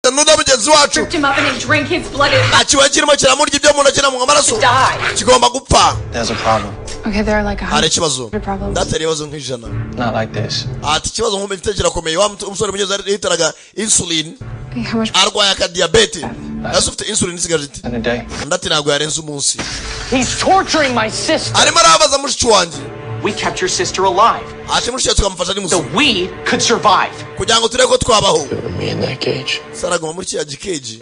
Nuda mugenzi wacu. Ripped him up and they drank his blood. It Akiba kirimo kiramurya ibyo umuntu akina mu amaraso. died. Kigomba gupfa. There's a problem. Okay, there are like a Hari ikibazo. hundred problems. Ndatera ibibazo nk'ijana. Not like this. Ati ikibazo nkumva mfite kirakomeye. Wa umusore mugenzi yitaraga insulin. Okay, how much? Arwaye akadiyabete, ese ufite insulin isigaje ite? In a day. Undi ati ntabwo yarenze umunsi. He's torturing my sister. Arimo arabaza mushiki wanjye. We kept your sister alive Ati mushiki wawe tukamufasha ari so muzima we could survive. kugira ngo turebe ko twabaho. Put me in that cage. Saraguma muri kiriya gikeji.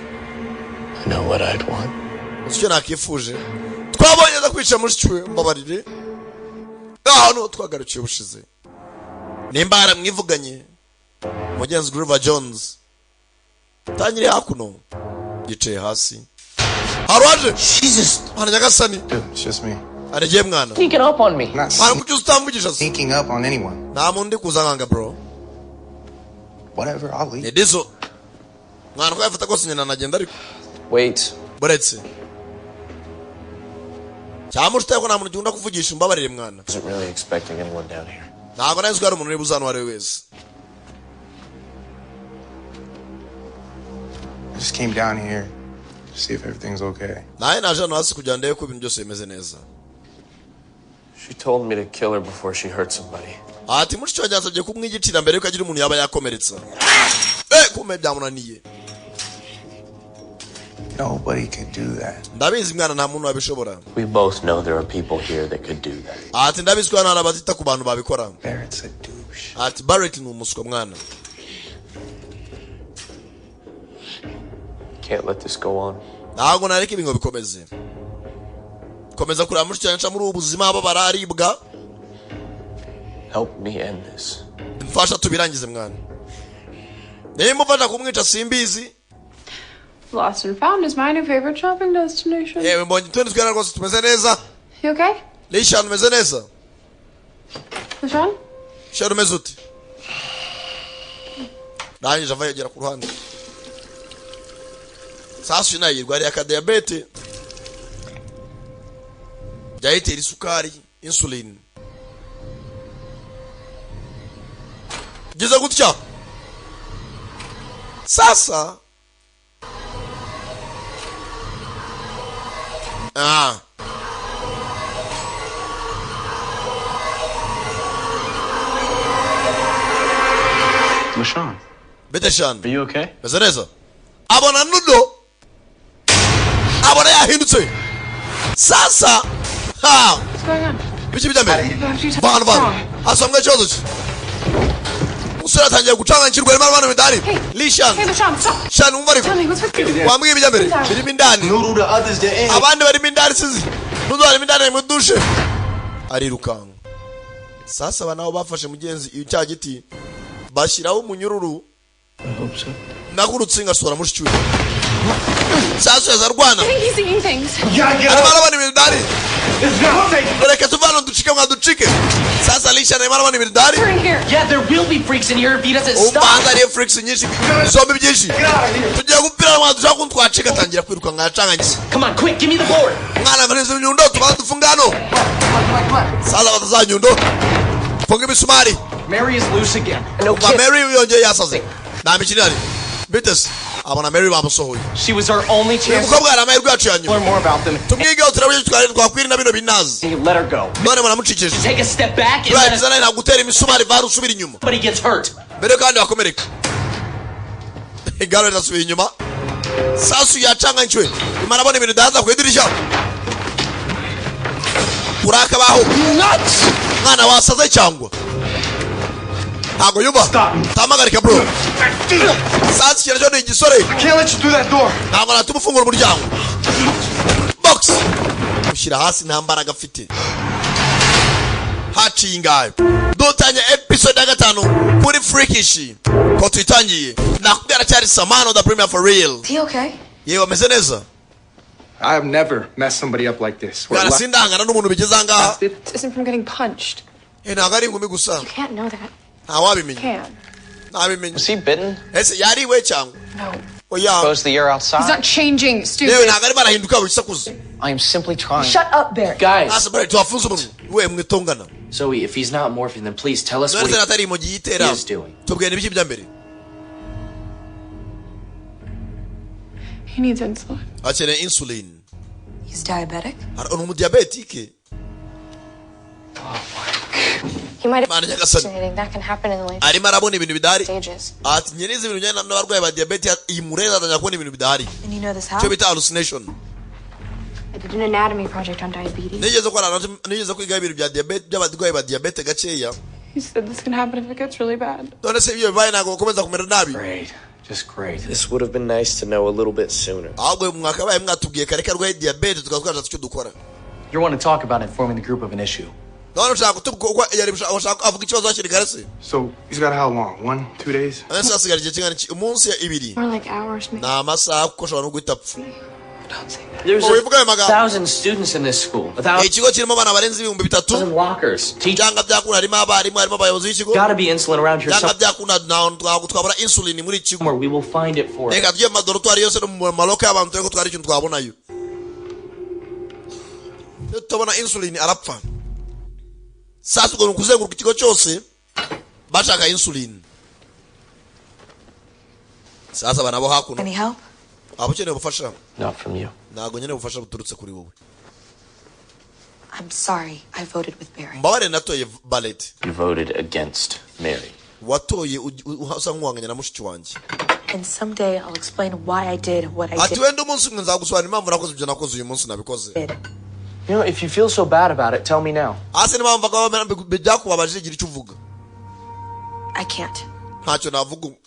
I know what I'd want. Uzi icyo nakifuje? Twabonye aza kwica mushiki we. Mbabarire, ahantu twagarukiye ubushize nimba yaramwivuganye mugenzi Grover Jones tangire hakuno yicaye hasi hari uwaje. Jesus. Hano nyagasani. Dude, it's just me. Aregeye mwana. Sneaking up on me. I'm not Mwana, kuki utamvugisha se? sneaking up on anyone. Nta muntu ndi kuza nkanga, bro. Whatever, I'll leave. Ni dizo mwana uko yafata kose nyina nagenda ariko. Wait. Buretse cyangwa mushuti ko nta muntu ugikunda kuvugisha, umbabarire mwana. Wasn't really expecting anyone down here. Ntabwo nari nzi ko hari umuntu uri buze hano uwo ari we wese. I just came down here to see if everything's okay. Nawe naje hano hasi kugira ngo ndebe ko ibintu byose bimeze neza. She told me to kill her before she hurt somebody. Ati mushiki wanjye yansabye kumwigicira mbere yuko agira umuntu yaba yakomeretsa. Kumbe byamunaniye. Nobody could do that. Ndabizi mwana, nta muntu wabishobora. We both know there are people here that could do that. Ati ndabizi ko hano hari abatita ku bantu babikora. Barrett's a douche. Ati Barrett ni umuswa mwana. Can't let this go on. Ntabwo nareka ibi ngo bikomeze. Komeza kureba mushiki wanjye aca muri ubu buzima ababara aribwa. Help me end this. Mfasha tubirangize mwana, niba umufasha kumwica simbizi. Lost and Found is my new favorite shopping destination. Yewe, mbonye utundi twera rwose tumeze neza. You okay? Lishanu, umeze neza? LaShawn? Shanu, umeze ute? Ndangije ava yegera ku ruhande. Sasu nayo yirwariye akadiyabete, byayitera isukari, insulin geze gutya. Sasa ah. LaShawn, Bite Shani? are you okay? Meze neza? Abona nudo, abona yahindutse sasa ha. What's going on? Biki bijya mbere? After you Vana vana asomwa ikibazo cye, umusore atangiye gucanganyikirwa, arimo arabana imidari. Lishan. Hey, LaShawn, stop. Shani, wumva ariko. Tell me, what's with you? Wambwiye ibijya mbere birimo indani. Noodle the others that in. Abandi barimo indani sizi nudo harimo indani mu dushe arirukanka. Sasa aba nabo bafashe mugenzi iyo cya giti bashyiraho umunyururu nako urutsinga asohora mushiki we. Sasa yaza arwana. I think he's eating things. Arimo arabona imidari. Reka tuve hano ducike mwa ducike. Sasa Lisha arimo arabona imidari. We're in here. Yeah, there will be freaks in here if he doesn't stop. Umbanza hariyo freaks nyinshi, zombi byinshi, tugiye gupfira mwa dushaka ukuntu twacika. Atangira kwiruka mwacanganyije. Come on, quick, give me the board. Mwana, maliza nyundo tubanza dufunga hano. Sasa bataza nyundo, funga imisumari. Mary is loose again. No Umva kidding. Mary yongeye yasaze, nta mikino ihari. Bitese abona Mary bamusohoye. She was our only Uyu chance to mukobwa yari amahirwe yacu ya nyuma. learn more about them. Tumwigeho turebe uburyo twari twakwirinda bino binazi. And let her go. None muramucikije. Take a step back and let Turangiza nawe ntabwo utera imisumari vara usubira inyuma somebody gets hurt. mbere kandi wakomereka. Igare rirasubira inyuma. Sasu yacanganyikiwe, imara abona ibintu bidahaza ku idirishya urakabaho. Mwana, wasaze cyangwa ntabwo yumva? Tamagarika bro. Sasa ikintu cyo ni igisore. Can't let you through that door. Ntabwo natuma ufungura umuryango. Box ushyira hasi, nta mbaraga afite. Haciye ingayo dutanye episode ya gatanu kuri Freakish ko tuyitangiye. Nakubwira cyari Samano the Premier for real. Is he okay? Yewe, ameze neza? I have never messed somebody up like this. We're Mwana, sindangana n'umuntu bigeze ahangaha. This isn't from getting punched. Eh, ntabwo ari ingumi gusa. You can't know that. Ntawabimenya. Can. Ntabimenya. Was he bitten? Ese yariwe cyangwa? No. Oya. Exposed the air He's outside? not changing, Yewe, stupid. ntabwo arimo arahinduka wisakuza. I am simply trying. Shut up, Barrett. Guys, Asa Barrett wafunze umunwa we mwitongana. Zoe, if he's not morphing, then please tell us None what se he atari imogi yitera? He is doing. Tubwire n'ibiki bya mbere. He needs insulin. Akeneye insulin. He's diabetic? Ni umudiyabetike. He might have Mana nyagasani. hallucinating. That can happen in the late Arimo arabona ibintu bidahari. stages. Ati nyirizi ibintu bijyanye n'abarwayi ba diyabete, iyi murezi atangira kubona ibintu bidahari. And you know this how? Icyo bita hallucination. I did an anatomy project on diabetes. Nigeze gukora nigeze kwiga ibintu bya diyabete, by'abarwayi ba diyabete gakeya. He said this can happen if it gets really bad. None se ibyo bibaye ntabwo bakomeza kumera nabi? Great. Just great. This would have been nice to know a little bit sooner. Ahubwo mwakabaye mwatubwiye kare ko arwaye diyabete, tukaba twashatse icyo dukora. You want to talk about informing the group of an issue. None ushaka kutubwira yari ushaka avuga ikibazo hakiri kare se? So he's got how long? 1, 2 days? None se hasigara igihe kingana iki? Umunsi, ibiri? More like hours, maybe. Ni amasaha, kuko ashobora no guhita apfa. Don't say that. There's Oh, we've got a him, I thousand students in this school. A thousand Ikigo kirimo abana barenze 3000. lockers. Teachers Byanga byakunda harimo abarimu, harimo abayobozi b'ikigo. gotta be insulin around here Byanga byakunda ntabwo twabura insulin muri iki kigo. somewhere. We will find it for Reka tujye mu madorotwari yose no mu ma locker y'abantu, turebe ko twari ikintu twabonayo. Iyo tutabona insulin arapfa. Sasa ubwo ni ukuzenguruka ikigo cyose bashaka insulin. Sasa abana bo hakuno. Any help? Waba ukeneye ubufasha? Not from you. Ntabwo nkeneye ubufasha buturutse kuri wowe. I'm sorry I voted with Barry. Mbabare natoye Barrett. You voted against Mary. Watoye usa nk'uwanganya na mushiki wanjye. And someday I'll explain why I did what I Ati did. wenda umunsi umwe nzagusobanura impamvu nakoze ibyo nakoze uyu munsi nabikoze. You know, if you feel so bad about it, tell me now. Hasi niba wumva ko byakubabaje, gira icyo uvuga. I can't. Ntacyo navuga ubu.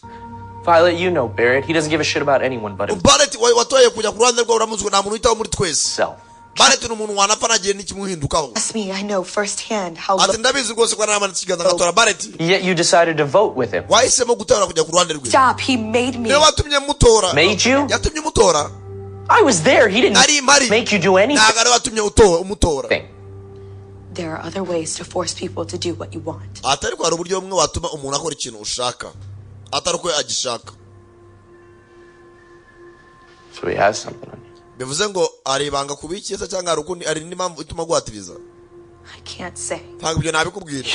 Violet, you know Barrett. He doesn't give a shit about anyone but Barrett watoye kujya ku ruhande rwawe, uramuzi ko nta muntu witaho muri twese. himself. Barrett ni umuntu wanapfa nagiye n'ikimuhindukaho. Trust me, I know firsthand how Ati ndabizi rwose ko naramanitse ikiganza ngatora Barrett. Yet you decided to vote with him. Wahisemo gutora kujya ku ruhande rwe. Stop, he made me. Niwe watumye mutora. Made you? Yatumye umutora. I was there. He didn't Nari mpari. make you do anything. Ntabwo ari we watumye utora umutora. There are other ways to force people to do what you want. Ati ariko hari uburyo bumwe watuma umuntu akora ikintu ushaka atari uko agishaka. So he has something on you. Bivuze ngo hari ibanga kubikiye se, cyangwa hari ukundi, hari indi mpamvu ituma guhatiriza? I can't say. Ntabwo ibyo nabikubwira.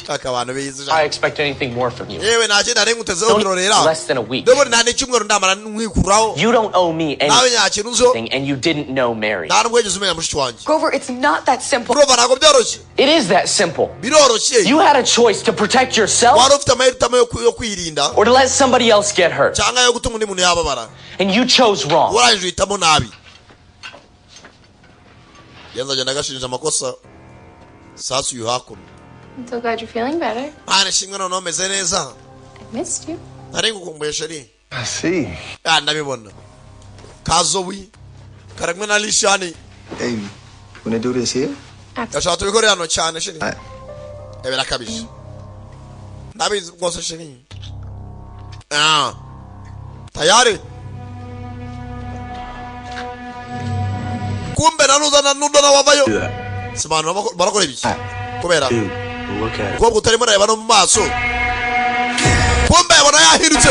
Shaka abantu bizi. I expect anything more from you. Yewe, nta kindi nari ngutezeho birorera. Less than a week. Ndabona nta n'icyumweru ndamara nkwikuraho. You don't owe me Nawe nta kintu uziho. anything, and you didn't know Mary. Nta nubwo wigeze umenya mushiki wanjye. Grover, it's not that simple. Urumva ntabwo byoroshye. It is that simple. Biroroshye. You had a choice to protect yourself Wari ufite amahitamo yo kwirinda or to let somebody else get hurt, cyangwa yo gutuma undi muntu yababara. And you chose wrong. Warangije uhitamo nabi. Yenza agenda agashinja amakosa. Sasa uyu hakuno. I'm so glad you're feeling better. Mana ishimwe, noneho meze neza. I missed you. Nari ngukumbuye, chérie. I see. Ah, ndabibona kazowi karamwe na lishani. Hey, wanna do this here? Gashaka tubikore hano cyane, chérie. Birakabije, ndabizi rwose, chérie. Ah, tayari kumbe nanuza na nudo na wavayo. Si abantu barakora ibiki kubera Look at it. umukobwa utarimo arareba no mu maso, kumbe yabona yahindutse.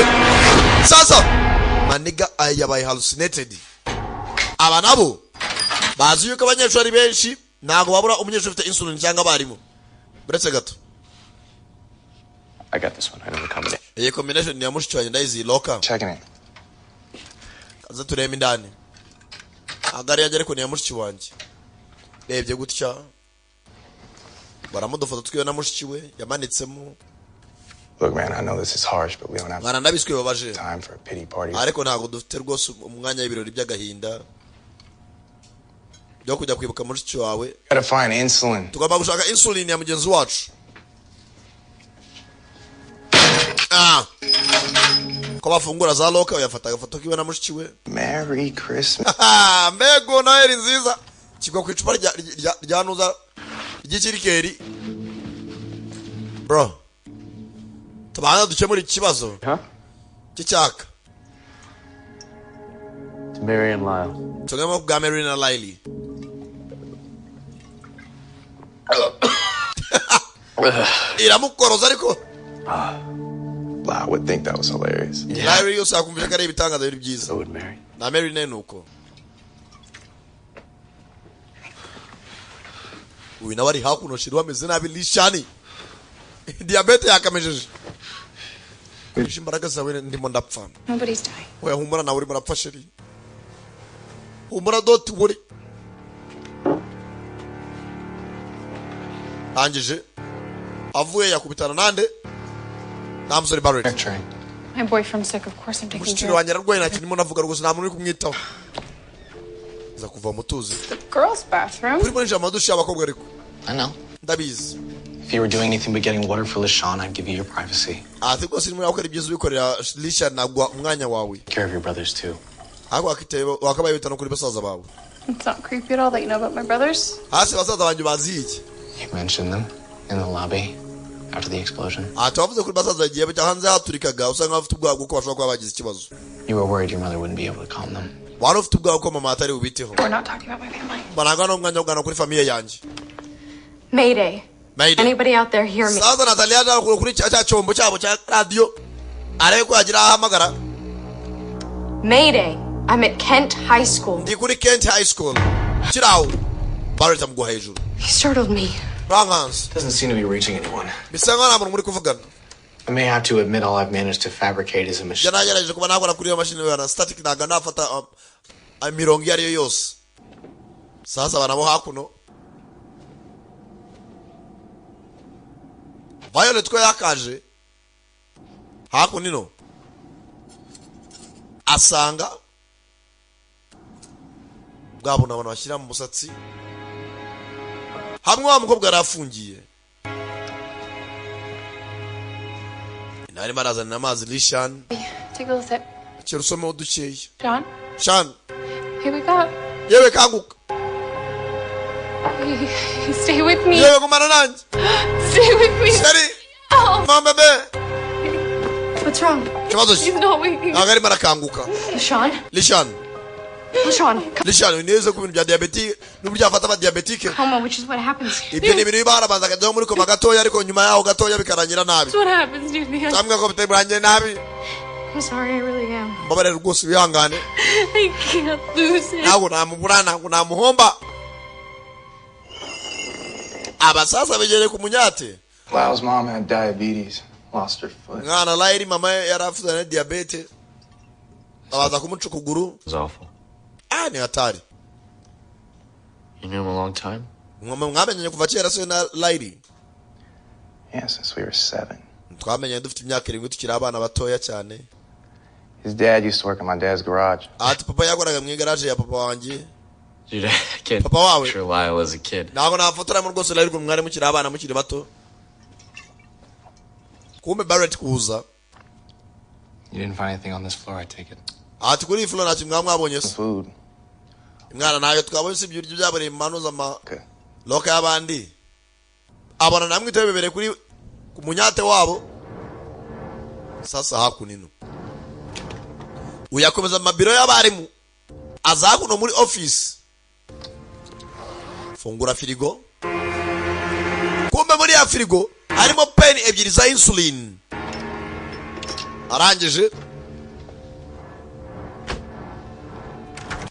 Sasa maniga aya yabaye hallucinated. Aba nabo bazi yuko abanyeshuri ari benshi, ntabwo babura umunyeshuri ufite insulin cyangwa abarimu. Uretse gato. I got this one. I know the combination. Iyi combination ni ya mushiki wanjye, ndayizi locker. Checking it. Kaze turebe indani. Ntabwo ari iyanjye, ariko ni iya mushiki wanjye. Rebye gutya baramudufoto twiwe na mushiki we yamanitsemo. Look, man, I know this is harsh, but we don't have Mwana, ndabizi ko bibabaje, time for a pity party. ariko ntabwo dufite rwose umwanya w'ibirori by'agahinda byo kujya kwibuka mushiki wawe. Gotta find insulin. Tugomba gushaka insulin ya mugenzi wacu. Ah. Ko bafungura za locker, uyafata agafoto kiwe na mushiki we. Merry Christmas. Mbego noheli nziza. Kigwa ku icupa rya nuza ry'ikirikeri. Bro, tubanza dukemura ikibazo cy'icyaka. To Mary and Lyle. Tugemo bwa Mary na Lily. Iramukoroza ariko. I would think that was hilarious. Lily yose yakumvisha ko ari ibitangaza biri byiza. Na Mary nawe ni uko. Uyu nawe ari hakuno, shiri wameze nabi lishani, diyabete yakamejeje. Koresha imbaraga zawe, ndimo ndapfa. Nobody's dying. Oya, humura, nawe urimo urapfa, chérie. Humura, don't worry. Arangije avuye yakubitana nande nta musore Barrett. Train. My boyfriend's sick. Of course I'm taking Mushikiri care of wanjye ararwaye, nta kintu ndimo navuga rwose, nta muntu uri kumwitaho. Za kuva mutuzi. the girls' bathroom. Kuri muri amadushe y'abakobwa ariko. I know. Ndabizi. If you were doing anything but getting water for LaShawn, I'd give you your privacy. Ati rwose nimba gukora ibyiza ubikorera Lisha, nagwa umwanya wawe. Take care of your brothers too. Ariko wakabaye wita no kuri basaza bawe. It's not creepy at all that you know about my brothers. Hasi basaza banjye bazi iki? You mentioned them in the lobby after the explosion. Ati wavuze kuri basaza igihe bajya hanze haturikaga, usanga bafite ubwoba bw'uko bashobora kuba bagize ikibazo. You were worried your mother wouldn't be able to calm them. Wari ufite ubwoba ko mama atari bubiteho. We're not talking about my family. Ntabwo n'umwanya wo kuganira kuri famille yanjye. Mayday. Mayday. Anybody out there hear me? Sasa Natalia aje kuri cya cyombo cyabo cya radiyo, arebe ko yagira aho ahamagara. Mayday. I'm at Kent High School. Ndi kuri Kent High School kiraho. Barrett amugwa hejuru. You startled me. Rankansi. Doesn't seem to be reaching anyone. Bisa nkaho nta muntu muri kuvugana. I may have to admit all I've managed to fabricate is a Njye machine. nagerageje kuba nakora kuri iyo mashini na static, ntabwo nafata imirongo iyo ari yo yose. Sasa abana bo hakuno, Violet ko yakaje hakuno ino, asanga bwa buntu abantu bashyira mu musatsi hamwe wa mukobwa yari afungiye, arimo arazanira amazi Lishan. Take a little sip. Kera usomeho dukeya. John? Shan. Hey, wake up. Yewe, kanguka. Stay with me. Yewe, gumana nanjye. Stay with me. Chérie. Oh. Mama bébé. What's wrong? Ikibazo ki? He's not waking up. Ntabwo arimo arakanguka. LaShawn? Lishan. LaShawn. Lishan, neza ku bintu bya diyabetike n'uburyo yafata abadiyabetike. Coma, which is what happens. Ibyo ni ibintu biba, harabanza akajyaho muri koma gatoya, ariko nyuma yaho gatoya bikarangira nabi. That's what happens near the end. Cyangwa ko bitarangiye nabi. I'm sorry, I really am. Mbabarira rwose, wihangane. I can't lose him. Ntabwo namubura, ntabwo namuhomba. Abasaza begereye ku munyate. Lyle's mom had diabetes, lost her foot. Mwana Layiri, mama ye yari afite na diyabete, babanza kumuca ukuguru. It was awful. Ah, ni hatari. You knew him a long time? Mwamenyanye kuva kera se na Layiri? Yeah, since we were 7. Twamenyanye dufite imyaka 7, tukiri abana batoya cyane. His dad used to work in my dad's garage. Ati papa yakoraga mu igaraje ya papa wanjye. Dude, I can't Papa wawe. picture Lyle as a kid. Ntabwo nafotoramo rwose Layiri ukuntu mwari mukiri abana, mukiri bato. Kumbe Barrett kuza. You didn't find anything on this floor, I take it. Ati kuri iyi floor ntacyo mwaba mwabonye se? Food. Mwana, ntayo twabonye usibye ibiryo byabereye mu manuza ama locker y'abandi. Abona namwe itebe bebereye kuri ku munyate wabo. Sasa hakuno uyakomeza amabiro y'abarimu, aza hakuno muri office, fungura firigo. Kumbe muri ya firigo harimo pen ebyiri za insulin. Arangije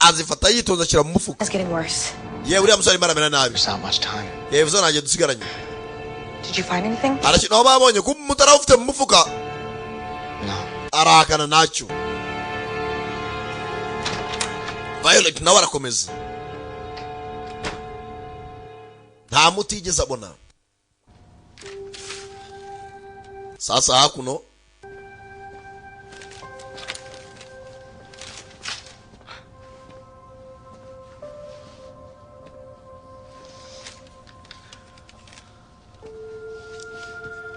azifata yitonze, ashyira mu mufuka. It's getting worse. Yewe, uriya musore arimo aramera nabi. There's not much time. Yewe, uzo ntangiye dusigaranye. Did you find anything? Arakina aho babonye kuba umutara ufite mu mufuka. No. Arahakana ntacyo. Violet nawe arakomeza, nta muti yigeze abona. Sasa hakuno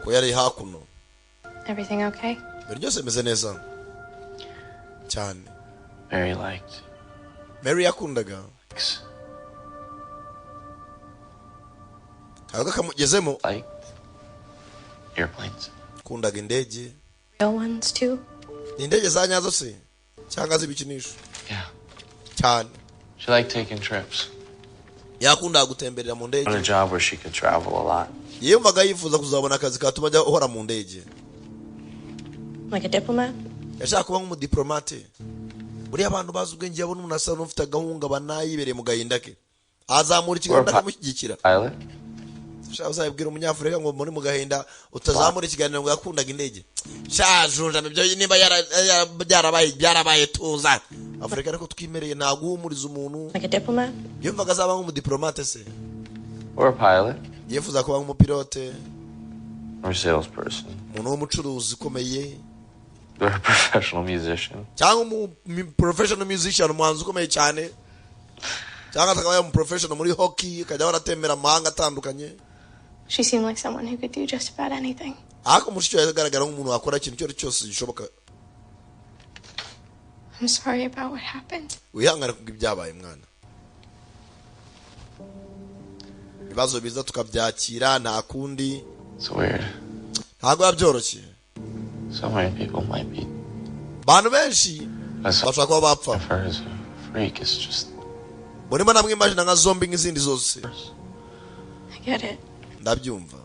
ko yari hakuno. Everything okay? Ibintu byose bimeze neza cyane. Mary liked. Mary yakundaga kaga kamugezemo. Liked airplanes. Kundaga indege. Real ones too? Ni indege za nyazo se cyangwa z'ibikinisho? Yeah. Cyane. She liked taking trips. Yakundaga gutemberera mu ndege. Wanted a job where she could travel a lot. Yumvaga yifuza kuzabona akazi katuma ajya uhora mu ndege. Like a diplomat? Yashaka kuba nk'umudiplomate. Buriya abantu bazi ubwenge, yabona umuntu asa n'ufite agahungabana, yibereye mu gahinda ke, azamura ikiganza akamushyigikira. Pilot? Ushaka uzabibwira umunyafurika ngo muri mu gahinda utazamura ikiganiro ngo yakundaga indege. Shajunjama ibyo, niba byarabaye byarabaye, tuza. Afurika ariko twimereye, ntabwo uhumuriza umuntu. Like a diplomat? Yumvaga azaba nk'umudiplomate se. Or a pilot. Yifuza kuba nk'umupilote. Or a salesperson. Umuntu w'umucuruzi ukomeye. Or a professional musician. Cyangwa umu professional musician, umuhanzi ukomeye cyane, cyangwa akaba yaba umu professional muri hockey, akajya ahora atembera amahanga atandukanye. She seemed like someone who could do just about anything. Ariko mushiki we agaragara nk'umuntu wakora ikintu icyo ari cyo cyose gishoboka. I'm sorry about what happened. Wihangane kubw'ibyabaye, mwana. Ibibazo biza tukabyakira, nta kundi. It's weird. Ntabwo biba byoroshye. So many people might be. Abantu benshi That's bashobora kuba bapfa. her as a freak. It's just Murimo namwimagina nka zombie nk'izindi zose. I get it. Ndabyumva.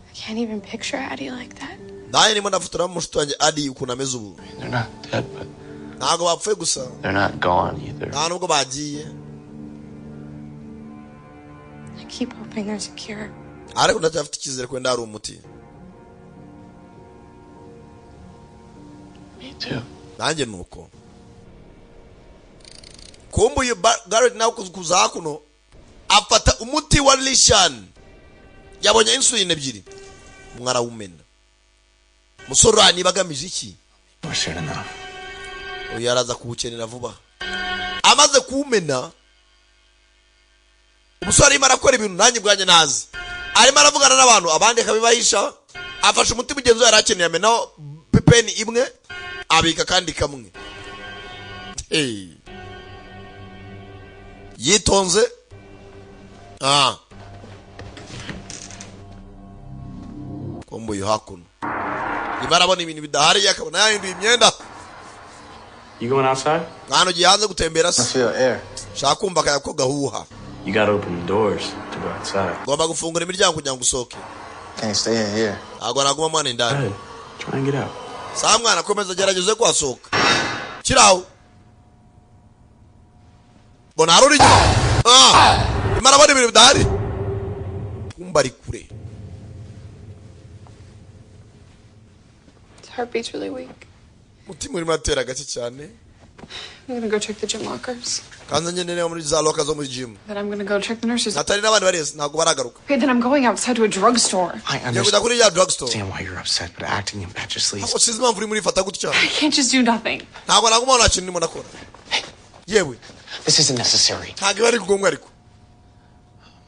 I can't even picture Addie like that. Nanjye ndimo ndafotora mushuti wanjye Adi ukuntu ameze ubu. They're not dead, but Ntabwo bapfuye gusa, they're not gone either. nta nubwo bagiye. I keep hoping there's a cure. Ariko ndacyafite icyizere ko wenda hari umuti. Me too. Nanjye ni uko. Kumbuye Garrett nawe kuza hakuno afata umuti wa Lishan, yabonye insulin ebyiri, umwe arawumena. Musore uriya niba agamije iki? We're soon enough. Uyu araza kuwukenera vuba. Amaze kuwumena, umusore arimo arakora ibintu nanjye ubwanjye ntazi. Arimo aravugana n'abantu, abandi akabibahisha. Afashe umuti mugenzi we yari akeneye, amenaho pepeni imwe, abika kandi kamwe. Hey. Yitonze. Komboye hakuno, niba arabona ibintu bidahari, akabona yahinduye imyenda. You going outside? Mwana, ugiye hanze gutembera se? Feel air. Shaka kumva akayaga ko gahuha. You gotta open the doors to go outside. Ngomba gufungura imiryango kugira ngo usohoke. Can't stay in here. Ntabwo naguma mwana indani. Hey, try and get out. Saa mwana, komeza gerageze kuhasohoka. Kiraho mbona hari uri inyuma. Arimo arabona ibintu bidahari, kumba ari kure. His heartbeat's really weak. Umutima urimo uratera gake cyane. I'm gonna go check the gym lockers. Kanza ngende niba muri za locker zo muri gym. Then I'm gonna go check the nurses. Natali n'abandi barezi ntabwo baragaruka. Okay, then I'm going outside to a drugstore. I Ngiye kujya kuri ya drugstore. understand why you're upset, but acting impetuously is Ntabwo sinzi impamvu urimo urifata gutya. I can't just do nothing. Ntabwo naguma nta kintu ndimo ndakora yewe. This isn't necessary. Ntabwo iba ari ngombwa ariko.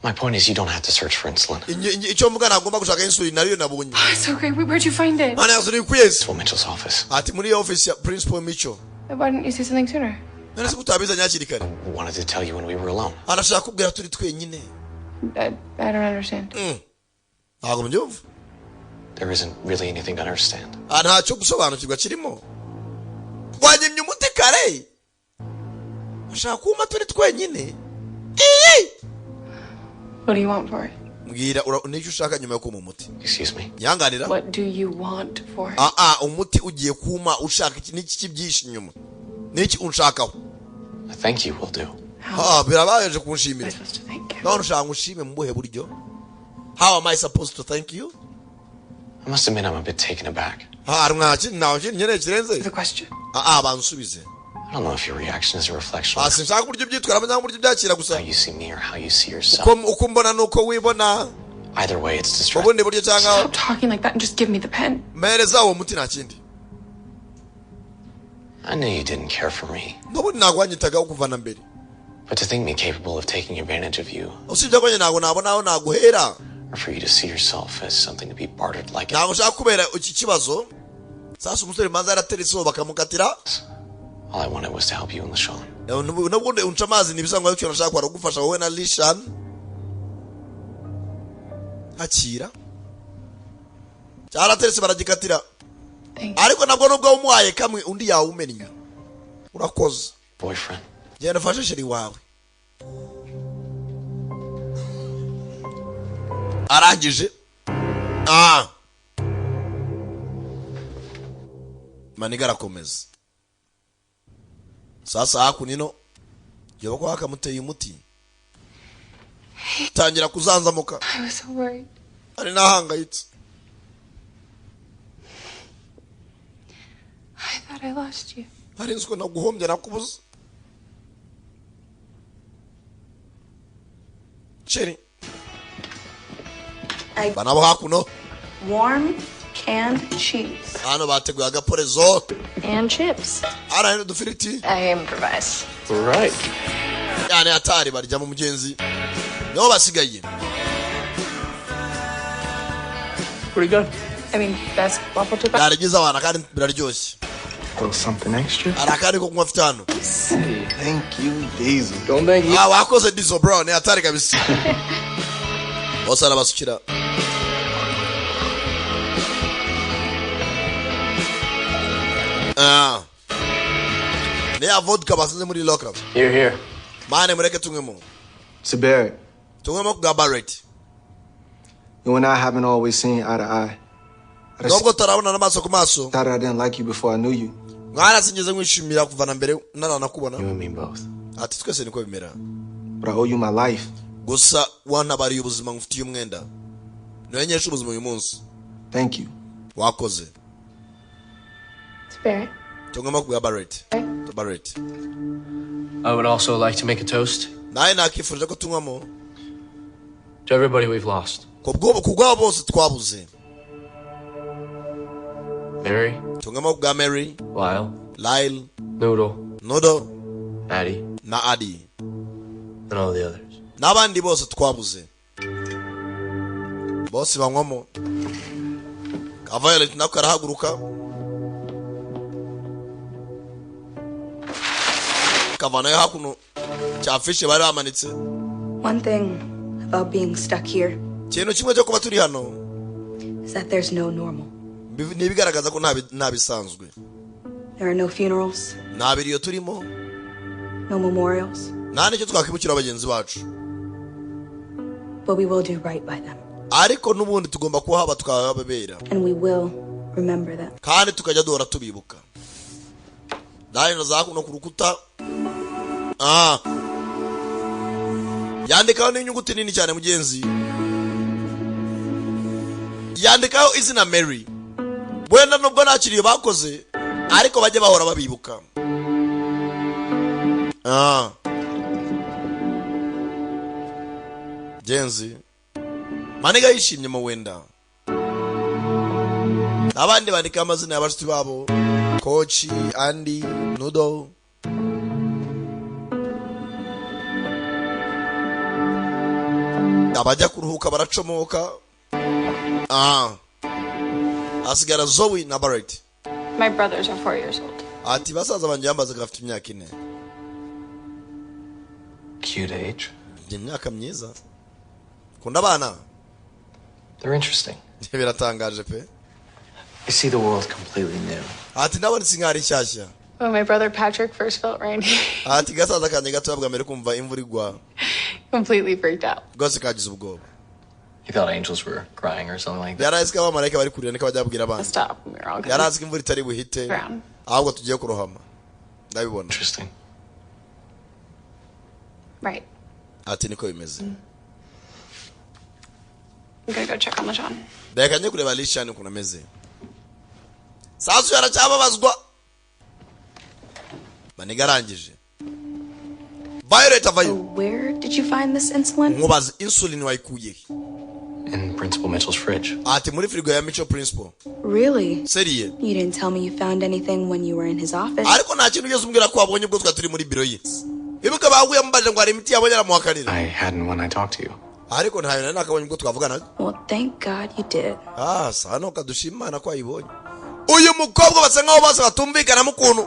My point is, you don't have to search for insulin. Icyo mvuga, ntagomba gushaka insulin, ariyo nabonye. It's okay. Wait, where'd you find it? Mana yazo ikuye se? Principal Mitchell's office. Ati muri office ya Principal Mitchell. Why didn't you say something sooner? None se kutabizanye hakiri kare? Wanted to tell you when we were alone. Arashaka kubwira turi twenyine. I don't understand. Ntabwo mbyumva. There isn't really anything to understand. Ah, ntacyo gusobanukirwa kirimo. Wanyimye umuti kare, ushaka kumpa turi twenyine. Iyi! What do you want for it? Mbwira nicyo ushaka nyuma yo kumpa umuti. Excuse me. Nyanganira. What do you want for it? Ah ah, umuti ugiye kuma ushaka iki? Niki kibyishe inyuma? Niki unshakaho? A thank you will do. Ah, birabayeje kunshimira. Am I supposed to thank you? None ushaka ngushime mu buhe buryo? How am I supposed to thank you? I must admit, I'm a bit taken aback. Ah, mwaki ntawe kintu nkeneye kirenze. The question. Ah ah, bansubize. I don't know if your reaction is a reflection Ah, of sinshaka uburyo ubyitwaramo cyangwa uburyo ubyakira gusa. how you see me or how you see yourself. Uko mbona nuko wibona. Either way, it's distracting. Ubundi buryo cyangwa Stop talking like that and just give me the pen. mpereza uwo muti, nta kindi. I knew you didn't care for me, N'ubundi ntabwo wanyitagaho kuva na mbere. but to think me capable of taking advantage of you, Usibye ko njye ntabwo nabona aho naguhera. or for you to see yourself as something to be bartered like Ntabwo nshaka kubera iki kibazo. Sasa umusore manza yarateretse bakamukatira. All I wanted was to help you and LaShawn. N'ubundi unca amazi, ntibisanzwe, ariko nashaka kwara kugufasha wowe na Lishan. Akira, cyarateretse baragikatira. Thank you. Ariko nabwo nubwo umuhaye kamwe, undi yawumennye. Urakoze. Boyfriend. Genda ufashe chéri wawe. Arangije, maniga arakomeza. Sasa hakuno ino yoba ko hakamuteye umuti, tangira kuzanzamuka. I was so worried. Ari nahangayitse. I thought I lost you. Nari nzi ko naguhombye, nakubuze, chéri. Banabo hakuno. Warm canned cheese. Hano bateguye agaporezo. And chips. Hano udufiriti. I improvise. Right. Yani atari barya mu mugenzi, nibo basigaye. Pretty good. I mean, best waffle chip. Byaragize abana kandi biraryoshye. A little something extra. Hari akandi ko kunywa afite hano. Thank you, Diesel. Don't thank you. Ah, wakoze Diesel bro, ni hatari kabisa. Bose arabasukira. Ah. Ni ya vodka basanze muri locker. Here, here. Mane mureke tunywemo. So Barrett, Tunywemo bwa Barrett. you and I haven't always seen eye to eye. I just Nubwo tutarabona n'amaso ku maso. thought I didn't like you before I knew you. Mwana, sinigeze nkwishimira kuva na mbere naranakubona. You and me both. Ati twese niko bimera. But I owe you my life. Gusa wantabariye ubuzima, ngufitiye umwenda. Niwe nkesha ubuzima uyu munsi. Thank you. Wakoze. It's Barrett. Tunywemo bwa Barrett. Barrett. I would also like to make a toast Nawe nakifurije ko tunywamo to everybody we've lost. ku bwabo bose twabuze. Mary, Tunywemo bwa Mary, Lyle, Lyle, Noodle, Noodle Addie, na Adi and all the others. N'abandi bose twabuze. Bose banywamo. Ka Violet nako karahaguruka, kavanayo hakuno cya fishe bari bamanitse. One thing about being stuck here Ikintu kimwe cyo kuba turi hano is that there's no normal. ni ibigaragaza ko nta bisanzwe. There are no funerals, Nta biriyo turimo, no memorials, nta n'icyo twakwibukira bagenzi bacu. But we will do right by them. Ariko n'ubundi tugomba kuhaba, tukahababera. And we will remember them. Kandi tukajya duhora tubibuka. Dahino za kuno ku rukuta, yandikaho n'inyuguti nini cyane mugenzi, yandikaho izina Mary. Wenda nubwo nta kiriyo bakoze, ariko bajye bahora babibuka. Genzi maniga yishimye mu wenda abandi bandika amazina y'abashuti babo, Koci, Andy, Nudo. Abajya kuruhuka baracomoka. Hasigara Zoe na Barrett. My brothers are 4 years old. Ati basaza banjye bambazaga bafite imyaka 4. Cute age. Ni imyaka myiza, kunda abana. They're interesting. Biratangaje pe. I see the world completely new. Ati ndabona isi nk'aho ari nshyashya. When my brother Patrick first felt rain, he Ati gasaza kanjye gatoya bwa mbere kumva imvura igwa completely freaked out. rwose kagize ubwoba. He thought angels were crying or something like that. Yari azi ko abamarayika bari kurira, niko bajya babwira abana. Stop. We were all Yari azi ko imvura itari buhite, drown. ahubwo tugiye kurohama, ndabibona. Interesting. Right. Ati niko bimeze. I'm gonna go check on LaShawn. Reka njye kureba Lishani ukuntu ameze. Sasu yaracyababazwa maniga arangije. Violet avayo. Where did you find this insulin? Nkubaze, insulin wayikuye he? In Principal Mitchell's fridge. Ati muri firigo ya Mico principal. Really? Sérieux? You didn't tell me you found anything when you were in his office. Ariko nta kintu ugeze umbwira ko wabonye ubwo twari turi muri biro ye. Ibuka baguye amubajije ngo hari imiti yabonye, aramuhakanira. I hadn't when I talked to you. Ariko ntayo nari nakabonye ubwo twavuganaga. Well, thank God you did. Ah, sa no kadushima Imana ko ayibonye. Uyu mukobwa basa nkaho bose batumvikanamo ukuntu.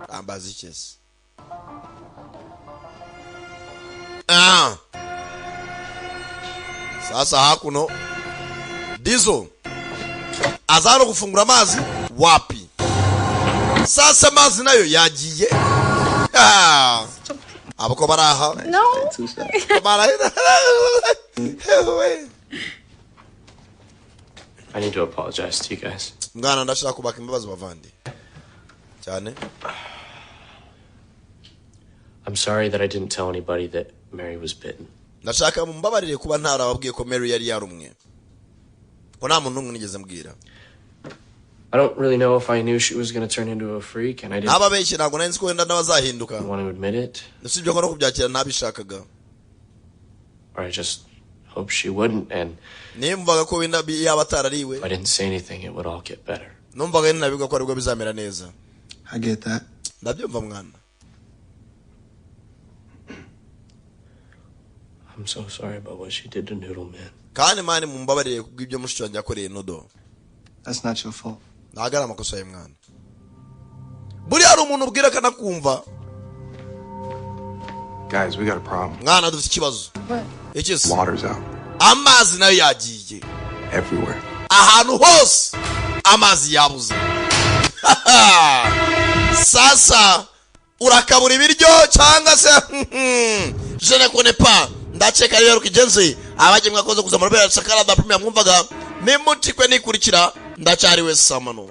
Ambaza ikese. Ah, sasa hakuno Dizo aza hano gufungura amazi, wapi. Sasa amazi nayo yagiye. Ah. Abako baraha. No. Bara- I need to apologize to you guys. Mwana, ndashaka kubaka imbabazi bavandi cyane. I'm sorry that I didn't tell anybody that Mary was bitten. Ndashaka mumbabarire kuba ntarababwiye ko Mary yari yarumwe, ko nta muntu n'umwe nigeze mbwira. I don't really know if I knew she was going to turn into a freak, and I didn't Ntababeshye, ntabwo nari nzi ko wenda n'abazahinduka. want to admit it, Usibye ko no kubyakira ntabishakaga. or I just hoped she wouldn't, and Nimvaga ko wenda yaba atarariwe. if I didn't say anything, it would all get better. Numvaga ninabivuga ko aribwo bizamera neza. I get that. Ndabyumva, mwana. I'm so sorry about what she did to Noodle Man. Kandi man, mumbabarire kubw'ibyo mushiki wanjye yakoreye Noodle. That's not your fault. Ntabwo ari amakosa ye, mwana. Buriya hari umuntu ubwira akanakumva. Guys, we got a problem. Mwana, dufite ikibazo. Iki se? Water's out. Amazi nayo yagiye. Everywhere. Ahantu hose amazi yabuze. Sasa urakabura ibiryo cyangwa se je ne connais pas. Ndakeka rero kigenzi abagiye mwakoze kuza muri Sakara da Premier, mwumvaga nimutikwe nikurikira. Ndacyari we Samano.